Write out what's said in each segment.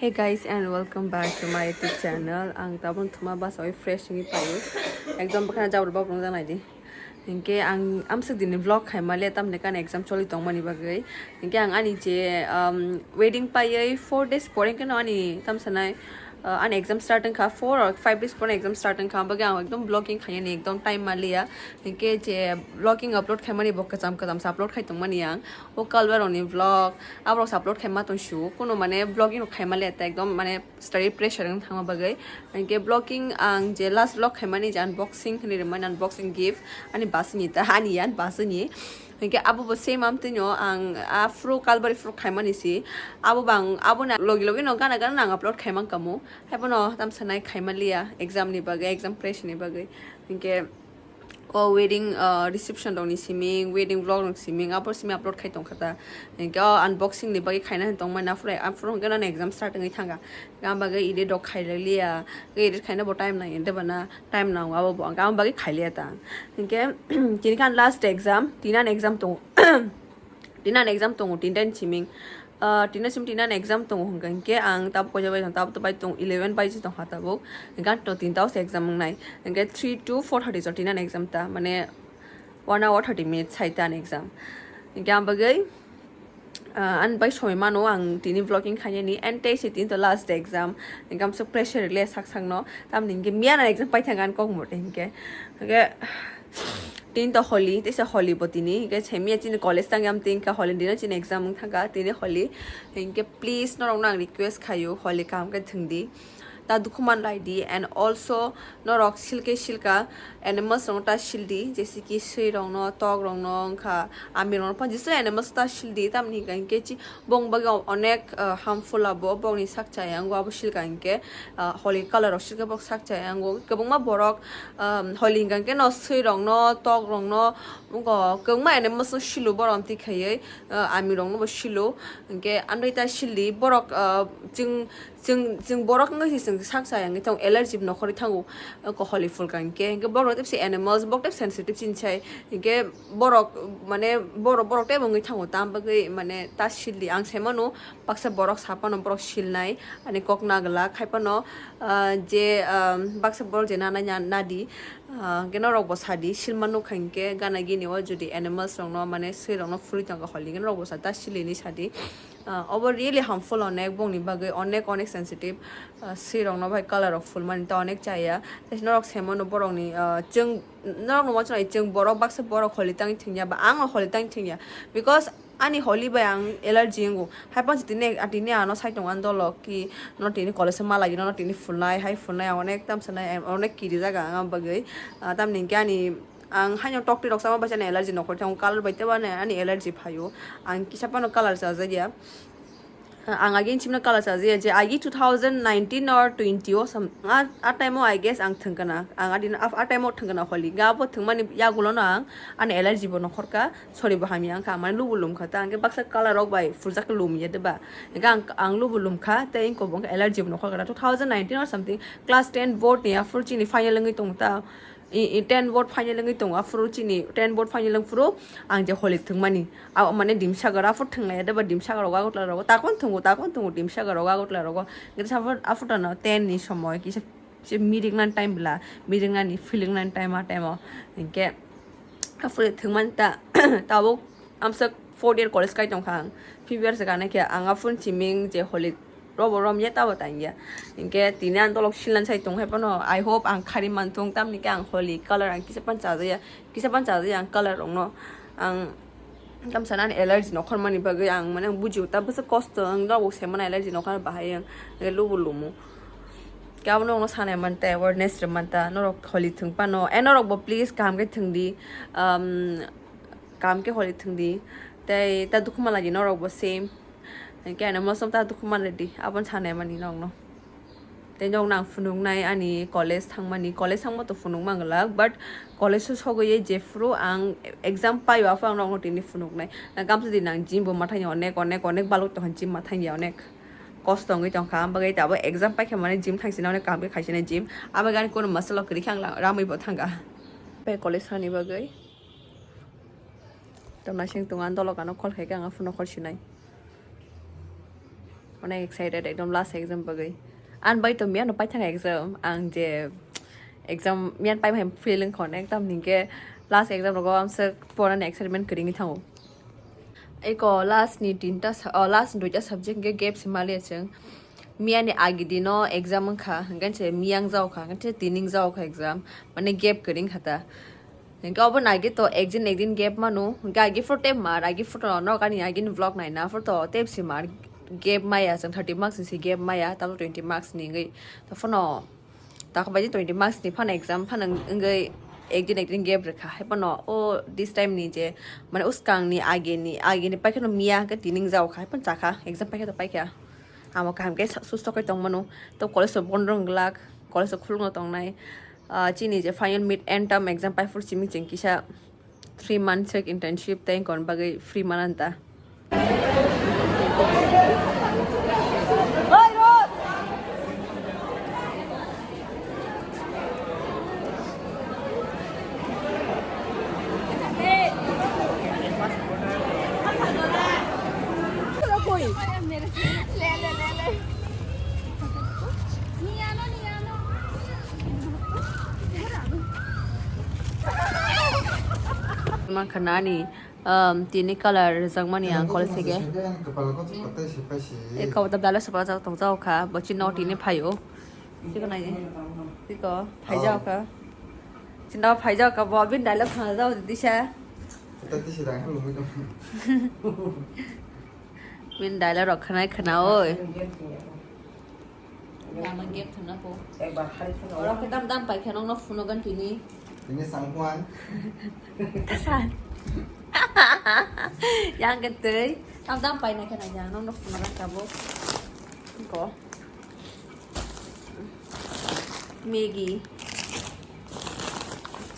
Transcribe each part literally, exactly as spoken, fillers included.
Hey guys, and welcome back to my YouTube channel. Ang tabon thuma bus oi fresh ni payo. Ekdom bakna jabra bok rong janai di. Hinkhe ang amsuk dini vlog khaima le tamni kan exam choli tongmani bagwi. Hinkhe ang ani je, um, wedding paiwi four days pore hinkhe no ani tamsanai, uh, ani exam start wngkha, four or five days pore exam start wngkha. Bagwi ang ekdom vlogging khainani ekdom time maliya. Hinkhe je vlogging upload khaimani bo kwcham kwcham sa upload khai tongmani ang. O kalbar rokni vlog, aborok upload khaima tong su, kuno mane vlogging rok khaima le ta ekdom mane study pressure wng thangma bagwi. Hinkhe vlogging ang je last vlog khaimani je unboxing hinwi rimani unboxing gift ani basini ta ani yan basini. Hinkhe abo bo same amtwino ang a fru kalbari fru khaimani si. Abo bang abo na logi logi no gana gana ang upload khaimang kamu. Haibono tamsanai khaima liya exam ni bagwi, exam pressure ni bagwi. Hinkhe o wedding, uh, reception rokni siming, wedding vlog rok siming, abo simi upload khai tongkha ta. Hinkhe o unboxing ni bagwi khaina hin tongmani, aphuru, aphuru hinkhe nani exam start wngwi thangkha. Hinkhe ang bagwi edit rok khailai liya, edit khaina bo time nai, ente bana time nango abo bo, hinkhe ang bagwi khailiya ta. Hinkhe tini khan last exam, tini ani exam tongo. Tini ani exam tongo, tinta ni siming. Ah, tini sim tini ani exam tongo hwnkha hinkhe ang tabuk koiya bai tong, tabuk to bai tong, eleven bai tong ha tabuk. Hinkhe to tinta o se exam wngnai. Hinkhe three to four thirty so tini ani exam ta, mane one hour thirty minutes sai ta ani exam. Hinkhe ang bagwi, ah, ani bai somoi mano ang tini vlogging khainani, and tei se tini to last exam. Hinkhe ang so pressure le sak sak no. Tamni hinkhe miya na exam pai thangkha ang kok mote hinkhe. Hinkhe Tini to holi, teisa holi bo tini, hinkhe semiya chini college tang yam tini kha holi, dino chini exam wng thangkha, tini holi. Hinkhe please norok no ang request khayo, holi kaham khe thwng di. Ta dukhu man lai di, and also norok silke silka animals rok no ta sil di, jese ki swi rok no, tok rok no, wngkha ami rok no, jesu animals ta sil di, tamni hinkhe, hinkhe chi bong bagwi onek, uh, harmful abo, bongni sak chaya wngo abo silka hinkhe, uh, holi colour rok silke bok sak chaya wngo, kwbangma borok um, holi hinkha khe no swi rok no, tok rok no, wngkha kwbangma animals no silo borok amtwi khaiwi, uh, ami rok no bo silo. Hinkhe andai ta sili borok, uh, chwng, chwng, chwng borok wngwi se chwng sak chaya wngwi thango, allergy bo nokhorwi thango, uh, holi phulkha hinkhe. Hinkhe borok tei se animals, borok tei sensitive chini sai. Hinkhe borok, mane, borok, borok tei bo wngwi thango, tam bagwi, mane, ta sili ang sai mano. Baksa borok sapano borok silnai, ani kok nagwlak, haipano, ah, je, ah, baksa borok je nanai na-, nadi, ah, hwnkhe norok bo sadi, silma nukha hinkhe gana gini o jodi animals rokno, mane, swi rokno phulwi tongkha holi, hwnkhe norok bo sa, ta silini sadi. Ah, obo really harmful onek, bongni bagwi onek, onek sensitive, ah, swi rokno bai colour rok phulmani ta onek chaya, tei norok semano borokni, ah, chwng, norokno uansuknai chwng borok baksa borok holi tangwi thwngya ba ang holi tangwi thwngya, because ani holi bai ang allergy wngo. Haiphano tini, tini ano sai tongo ani dolo ki, no tini college o ma lagi, no tini phulnai, hai phulnai, onek tamsanai, onek kirijak ang, ang bagwi. Ah, tamni hinkhe ani, ang haino tokti rok sama bai ani allergy nokhorwi thango, colour bai tei bo ani, ani allergy phaio. Ang kisa phano colour chajakya. Ah, ang agi chimno colour chajakya, je agi two thousand nineteen or twenty o sam, a, a time o I guess ang thwngkana. Ang a din, a, a time o thwngkana holi. Ga bo thwngmani yagulo no ang, ani allergy bo nokhorka. Sorry, bo hamya wngkha, mane lubu lumkha ta, hwnkhe baksa colour rok bai fuljak lumya de ba, hwnkhe ang, ang lubu lumkha, tei wngkha bo wngkha allergy bo nokhorka ta, two thousand nineteen or something, class ten board ni aphuru chini final wngwi tongo ta, i, i, ten board final wngwi tongo, aphuru chini ten board final wngphuru ang je holi thwngmani, a, mane dimsagar aphuru thwnglaiya de ba, dimsagar rogo Agartala rogo, takon thwngo, takon thwngo dimsagar rogo Agartala rogo, hwnkhe aphuru, aphuru no ten ni somoi kisa se mirik nani time bwla, mirik nani feeling nani time, a time o. Hinkhe aphuru thwngmani ta, tabuk amsa fourth year college kai tongkha ang, fifth year se gana khe ang aphuru siming je holi robo romya tabo tangya. Hinkhe tini ang dolok silna sai tong hai phano, I hope ang khari manthung, tamni khe ang holi colour ang kisa phano chajakya, kisa phano chajakya ang colour rokno. Ang tamsa nani allergy nokhormani bagwi ang, mane, ang bujio, ta bwswk kosto wng, norok bo se mani allergy nokhormani bahai wng, lubu lumu. Khe abono ulo sanai manta, awareness rw manta, norok holi thwng phano, eh, norok bo please kaham khe thwng di, um, kaham khe holi thwng di, tei ta dukhu man lai di norok bo same, hinkhe ani mosom ta dukhu man lai di, abono sanai mani norokno. Tei norokno ang phunuknai ani college thangmani, college thangma to phunuk manglak, but college o sogwi jephuru ang exam paio, aphuru ang norokno tini phunuknai. Ang kamsa di nang gym bo ma thangya, onek, onek, onek baluk tongkha gym ma thangya, onek kosto wngwi tongkha, ang bagwi tabuk exam paikha mani gym thangsinai, onek kaham khe khaisinai gym, abagwi ani kunu masalo kwrwi khe ang la-, ramwi bo thangkha. Bai college thangni bagwi. Tamo naising tongo, ang dolok ano call khaikhe ang aphuru no call sinai. Onek excited ekdom last exam bagwi. An bai to miya no paithang exam, ang je exam miyan pai mai feeling khon ekdam ningke last exam rogo amsa porani excitement kwrwngwi thango. Eko last ni tinta sa-, oh, last ni duita subject hwnkhe gap se maliya chwng. Miya ni agi dino exam wngkha, hwnkhe se miyang jao kha, hwnkhe se tining jao kha exam, mane gap kwrwng kha ta. Hwnkhe obo nai khe to ekdin ekdin gap mano, hwnkhe agi photo tep mar, agi photo no kani agi ni vlog nai na photo tep se mar gap maya, chwng thirty marks ni se gap maya, tamo twenty marks ni wngwi. To phano Tako bai twenty marks ni phano exam phano wngwi ekdin ekdin gap rwkha. Hai phano o this time ni je mane uskang ni age ni, age ni paikhe no miya hwnkhe tining jao kha. Hai phano chakha exam paikhe to paikha. Amo kaham khe susto khe tongmano. To college rok bondo wng glak, college rok khulukno tongnai. Ah, chini je final mid end term exam paiphuru simi chwng kisa three months sek internship tei kon bagwi free mananta. Mankha nani, um, tini color rijak mani ang college se ge. E kabo da dala sapa jak tong jak kha, bo chini no tini phaio. Tiko nai, tiko phaijak kha. Chini no phaijak kha, bo bin dala khna jak disa. Bin dala rok khnai khna oi. Lama gap thangna po. Ekbar khai thangna. Oro khe dam dam pai khe nokno phunugan tini. Tini sangkuan. Tasan. Yang ke tei. Dam dam pai na khe na yang nokno phunugan kabo. Ko. Maggi.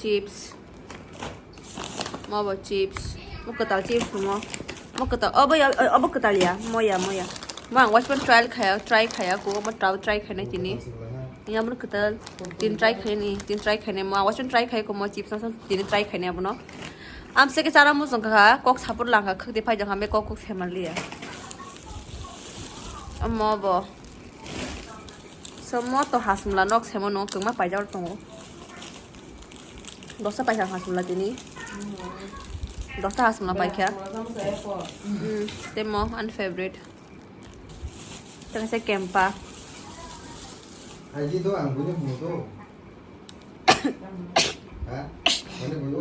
Chips. Mo bo chips. Mo kwtal chips mo. Mo kwtal. Obo ya, obo kwtal ya. Mo ya, mo ya. Mo ang watchman trial khaya, try khaya ko. Mo try, try khainai tini. Ya mo kwtal. Tin try khaini, tin try khaini. Mo ang watchman try khai ko mo chips ang tini try khaini abono. Am se ke chara mo jong kha. Kok sapur lang kha. Khak de phai jong kha. Me kok kok se man liya. Mo bo. So mo to hasmla nok semo no kwma paijak tongo. Dosta paisa hasmla tini. Dosta hasmla paikha. Hmm, temo an favorite. Tengse kempa. Aji do ang buni hunu do.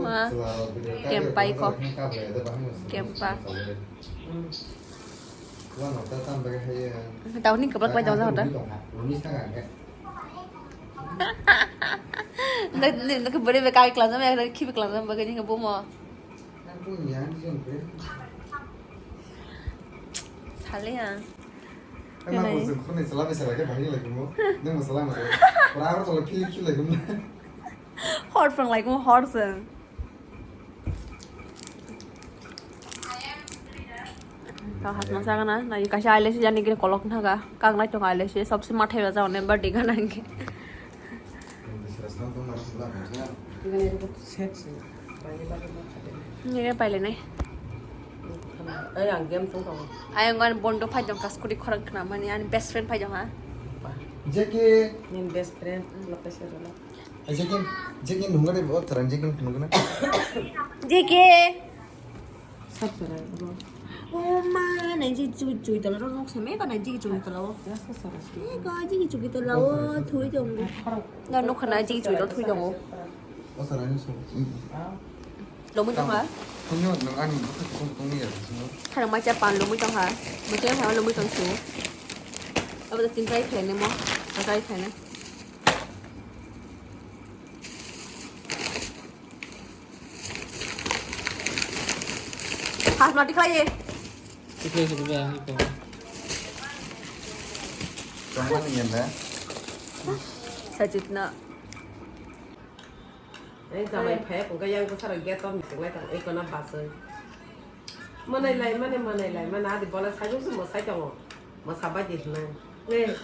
Ma, kempai ko. Kempa. Tau ni keblak pai jauh jauh dah. Nak nak nak beri bekai kelas sama ya, khibi kelas sama bagai ni kebo mo. Sale ya. Nang bo chwng khornai chwla bai chwla khe bahai lai khe mo. Nang bo chwla ma. Pura aro chwla philip philip lai khe mo. Hor phang lai khe mo hor chwng. Kau has masa kana na kaisa eyelash jani gini kolok naga. Kang nai tong eyelash sob se mathai baja one birthday kana nge. Nge paile nai. Ai ang game tong tong. Ai ang an bondo phai jong ka scooty khorang khna mani ani best friend phai jong ha. Jeki. Nin best friend lo pese lo. Jeki, Jeki nunga de bo tharan Jeki nunga na. Jeki. Sab tharan bo. O ma nai ji chui chui tala ro nok same ka nai ji chui tala o. Ka ji chui tala o thui jong. Na nokha na ji chui tala thui jong o. Lomwi tong ha? Tongno nang ani bwkhak tong tongwi ya sino. Khana macha pan lomwi tong ha? Macha ha lomwi tong su. Abo tin try khaine mo. Try khaine. Has mati khlai. Tikhlai se ba iko. Tongmani yanda. Sajitna. Ei jamai phai phungkha yang bwsarok gate o meeting lai tong, ei kono baswi. Mwnai lai mani, mwnai lai mani, adi bola sajwk se mwsai tongo, mwsa bai di hwnwi.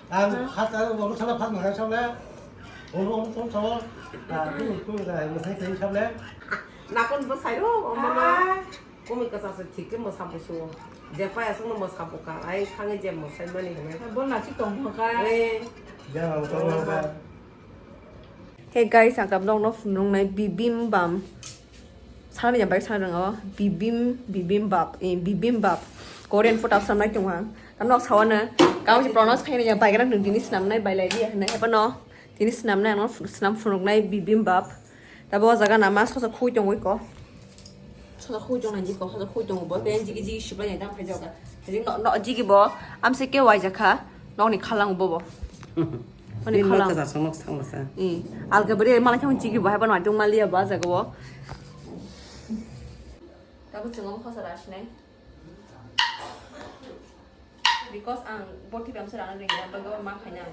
Ang first, ang ulo sala first mwsai sale, ulo ulo tong sabo, ah, tu tu da mwsai tong sale. Nakon bwsai ro, o mama. Kumi kwchak se thik khe mwsa busuo. Je pai aswkno mwsa bwkha, ai thangwi je mwsai mani hwnwi. Bo naisik tong bwkha. Eh. Jang ang tong bwkha. Hey guys, ang tabuk nokno phunuknai bibimbam. Sana ya bai sana ringo. Bibim, bibimbap, eh, bibimbap. Korean food tabuk sanai tongha. Tam nok sawana. Kamu si pronounce khaina ya bai kana nung dini snamnai bai lai dia hwnwi. Hepano. Tini snamnai ano snam phunuknai bibimbap. Tabo o jaga nama sosa khui tongwi ko. Sosa khui tong nai jiko, sosa khui tongo bo. Tei jigi jigi siplai nai tang phai jaga. Jigi no, no, jigi bo amse ke wai jakha. Nokni khalang bo bo. Ani khalang. Nok sa nok sang sa. I. Alga bari mala khang jigi bo haiba no atung mali ya ba jaga bo. Tabo chungo sosa rasinai. Because ang boti bamsa rana ringi, ang bagwi ma khaina.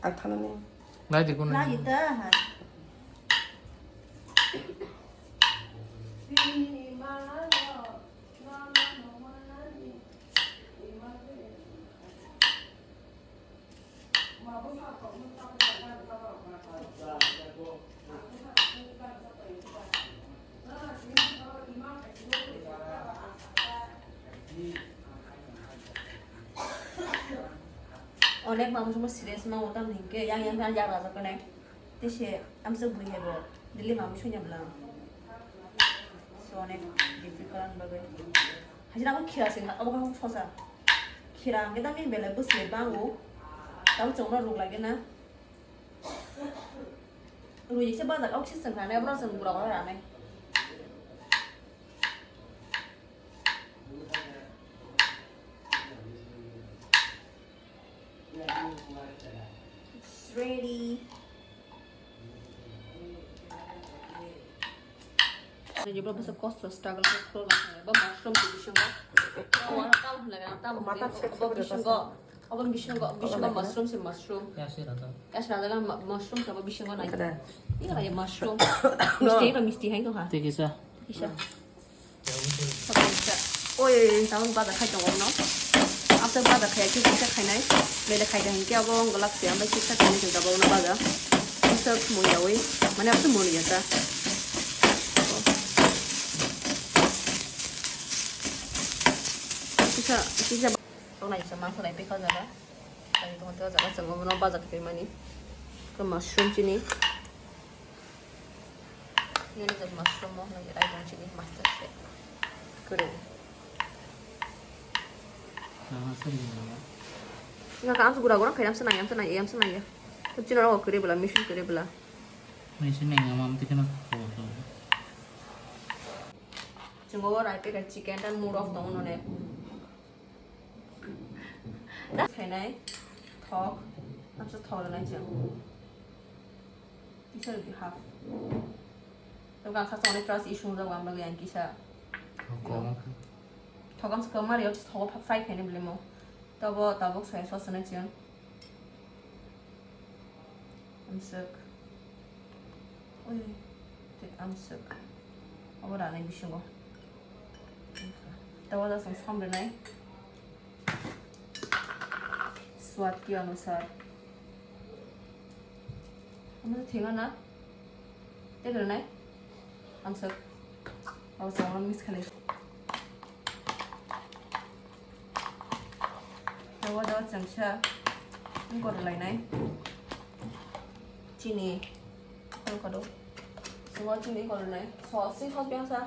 Ang thanani. Lai di kun. Lai di ta ha. Onek mamung serious ma utam hingke yang yang yang yang raja kene. Tese amsa bui hebo Delhi mamung sunya blang. So onek difficult bagwi. Hajira ko khira sing abo ko sosa. Khira ang kita min bela bus le bangu. Tahu cuma ruk lagi na. Rui se bazar au se sing rane abro sing gura gura rane. It's ready. Jebra basa kosto struggle ko ko ba mushroom ko bisingo. Ko wa ka hla ga ta mata bisingo. Abo bisingo bisingo mushroom se mushroom. Ya sira ta. Ya sira ta mushroom se bisingo na. Ira ya mushroom. Misti ko misti hai ko ha. Te kisa. Kisa. Oi, tabuk baja khai tongo no. After baja khai khe kisa khainai. Mele khai da hinkhe abo wng glak se ambai kisa khainai jeng tabuk no baja. Kisa mui yawi. Mane after mui ya ta. Kisa kisa. Tongnai kisa mangsa lai pekha jaga. Tei tongo tei o jaga chwng obono baja khaimani. Mushroom chini. Nini je mushroom mo nang rai tong chini master chef. Kwrwi. Nang aswk nang ya. Nga ka amsa gura gura khaina amsa nang ya, amsa nang ya, amsa nang ya. Chini rogo kwrwi bwla, mission kwrwi bwla. Mission nang ya, mam tikhe na khawa khawa. Chwng obo rai pekha chicken tei murok tongo none. Khainai thok, amsa thok rwnai chwng. Kisa rwdi half. Tei ang saksa onek trust issue wngjago ang bagwi ang kisa. Thok kwbangma kha. Thok amsa kwbangma rw, thogo fry khainai belai mo. Tobo tabuk soya sauce rwnai chwng. Amswk. Oi, tei amswk. Abo ranai bisingo. Tei o jaga chwng som rwnai. Swad ki anusar. Amo thengna na. Tei rwnai. Amswk. Abo chwng mix khalai. Tei o jaga chwngsa wngkor lainai. Chini. Wngkor do. Chwng o chini wngkor lainai. Sauce, sauce biyangsa.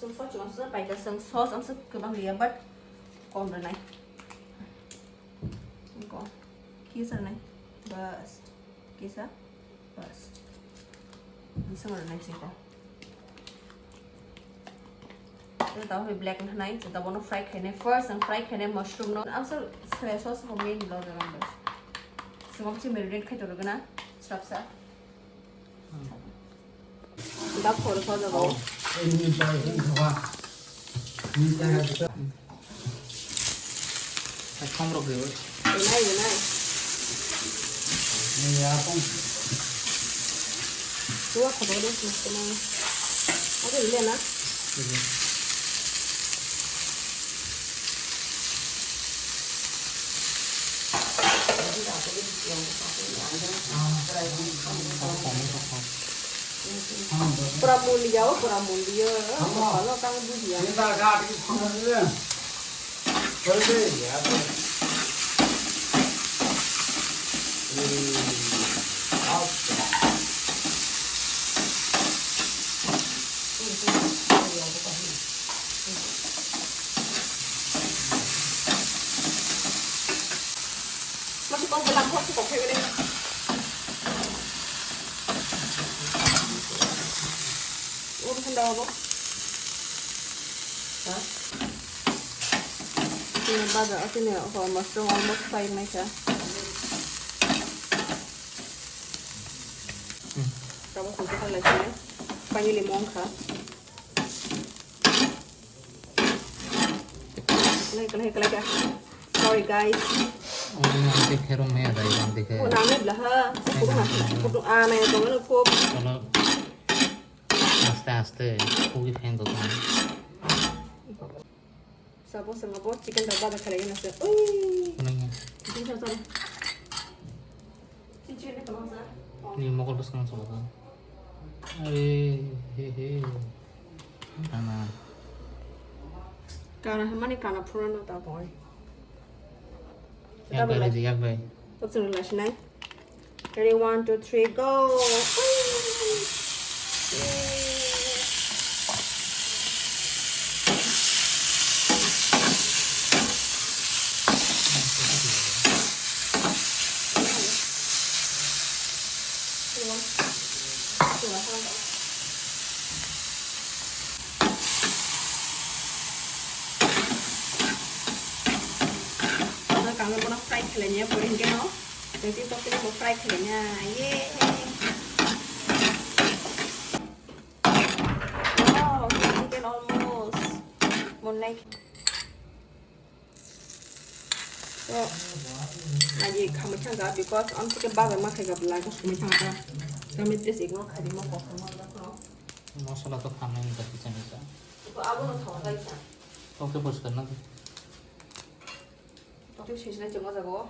Chwng sauce chwng sauce paikha, chwng sauce amsa kwbang liya, but kom rwnai. Kom. Kisa rwnai. Bas. Kisa. Bas. Bising rwnai chikon. Tei tabuk black wngkha nai, tei tabuk no fry khainai. First ang fry khainai mushroom no. Ang sa soya sauce bo main lo jaga ang. Singok chi marinate khai toro gana. Srapsa. Dak khoro sa jaga. Khom rok riwi. Nai, nai. Ni ya kong. Tua khoto de, mas kena. Oke, dile na. Iya. Pura mulia, oh, pura mulia. Kalau kang budia. Masih kau bilang kau cukup hebat. Urusan dah apa? Hah? Ini baga, ini apa? Mushroom almost fry naikha. Hmm. Kamu kumpul lagi ya. Panggil limong kha. Kalai, kalai, kalai, kalai. Sorry, guys. Oh, ini nanti khe rong maya dai, nanti khe. Oh, nangni belaha. Nanti belaha. Kutung, ah, nai, tong, ano, kop. Kalau aste, aste, kugi fan to tong. Sabo, sabo, bo chicken da bada khalai na se. Ui. Kunanya. Chicken sa, sa. Chicken ni kamang sa. Ni mokol bas kamang sa. Are, he, he. Kana. Kana, mani kana pura na ta boy. Yak bai, yak bai. What's in relation, eh? Ready, one, two, three, go! Kangni bono fry khlainai, porin keno. Tei tei tokni bo fry khlaina. Yay! Wow, chicken almost monai. So, aji khamwi thangkha because amtwkhe bazar ma khaikha belai khe sumwi thangkha. Kami test ignore khaidi ma kosom ma. Mosola to khamnai ni kisa misa. Ko abono thawa kaisa. Tokhe poriskar na. Tokhe sesle chengma jago.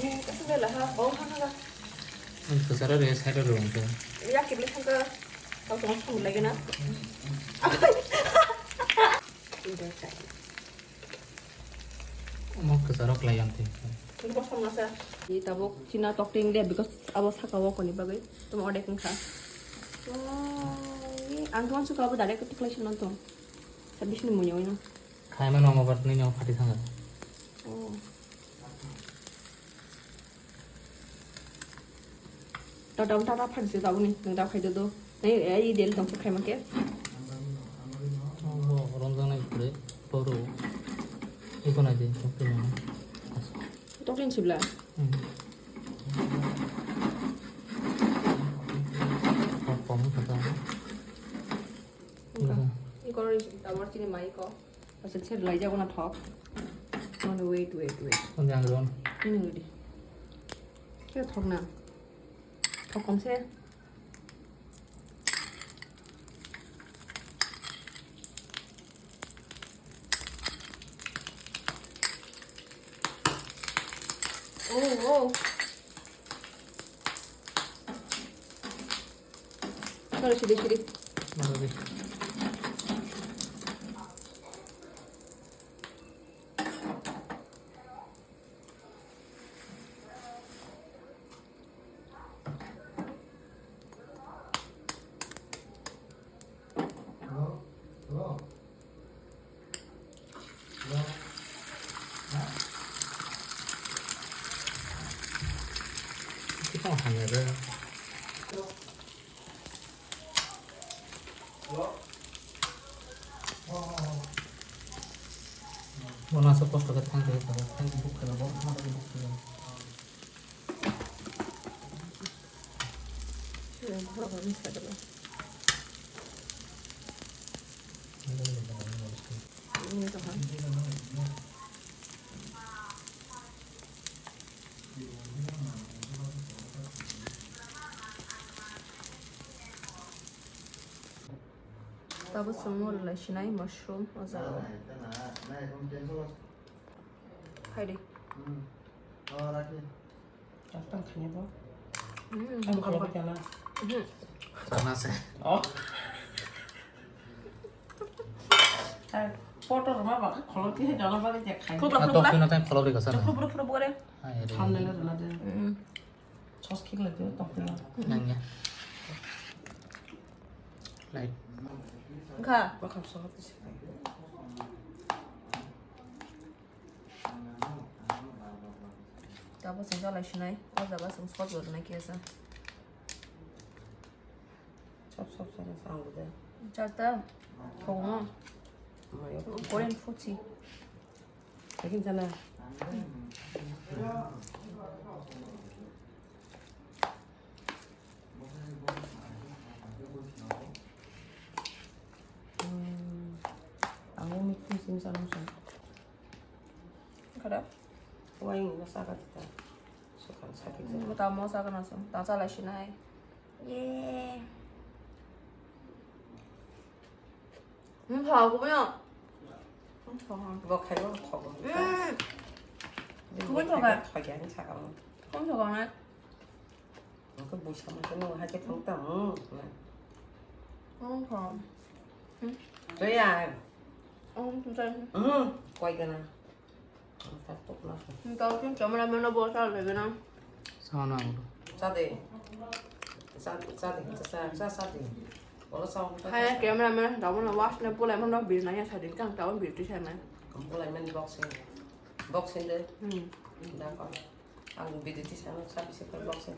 Eh, kasih bela ha, oh ha ha. Ang kesara re, saya dulu untuk. Ya kibli thangka, kau tengok kamu lagi na. Pintar cai. Omo kwcharo kwlai yang twi. Ni tabuk china tokting de because abo saka o koni bagwi tamo order wngkha. Wow, ye ang tong suka abo direct tiklai sino tong. Sabis ni muyo no. Khai mano omo bat ni no phati thanga. Oh. Tata, tata phan se tabuni, nang ta khai do do. Nai, ai del tong khai ma ke. Oh, ronjang nai pure, poro. Iko nai de, tokti nai. Tokti sibla. Hmm. Pom, pom kata. Iko. Iko ri tabor chini mai iko. Asa cher lai jago na thok. Mane wait, wait, wait. Ang ron. Ini wait. Khe thok na. Thok kom se. Oh, oh. Sorry, sorry, sorry. Sorry. Bono aswk kosto khe thang khe thang khe book khe bo thang khe book khe. Tabuk chwng no rwlai sinai mushroom o jaga o. Hai di. Tang khani bo. Hmm, Ang kholo kha. Kya na? Hmm. Sana se. Oh. Hai, poto roma ba kholo ti jana ba je khai. Kholo Ah, kholo tok na. Pino time kholo ri kasa na. Kholo kholo bore. Hai, re. Thamne le na de. Hmm. Sos khik le de tok pino. Nang ya. Light. Kha. Ba kham so ti se. Tabuk chwng jalai sinai, o jaga chwng sot bo rwnai khe sa. Sop sop sana sa ang de. Chata, thong no. Mayo. Korean food si. Lekin sana. Hmm. Ang meeting sing sana sa. Kada? Wai ngi na sa ka ta. Sukan sa ki. Mo ta mo sa ka na sa. Ta sa lai sinai. Ye. Hmm, thok ko ya. Hmm, thok. Bo khai bo thok. Hmm. Kubun thok ka? Thok ya ni sa ka mo. Kubun thok ka na? Ang ko busa mo ko no ha ke thok ta mo. Hmm, thok. Hmm. To ya. Hmm, thok. Hmm, koi ka na. Tao khe cameraman no bo sa laibe na. Sama na ulo. Sa de. Sa, sa de, sa, sa, sa de. Olo sa. Hai cameraman, tamo na wash na pulai man bir na ya sa din kang tamo bir ti sa na. Pulai man boxing. Boxing de. Hmm. Da ko. Ang bir ti sa na sa bisa boxing.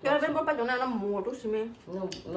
Cameraman bo pa jona na mo tu sime. No, no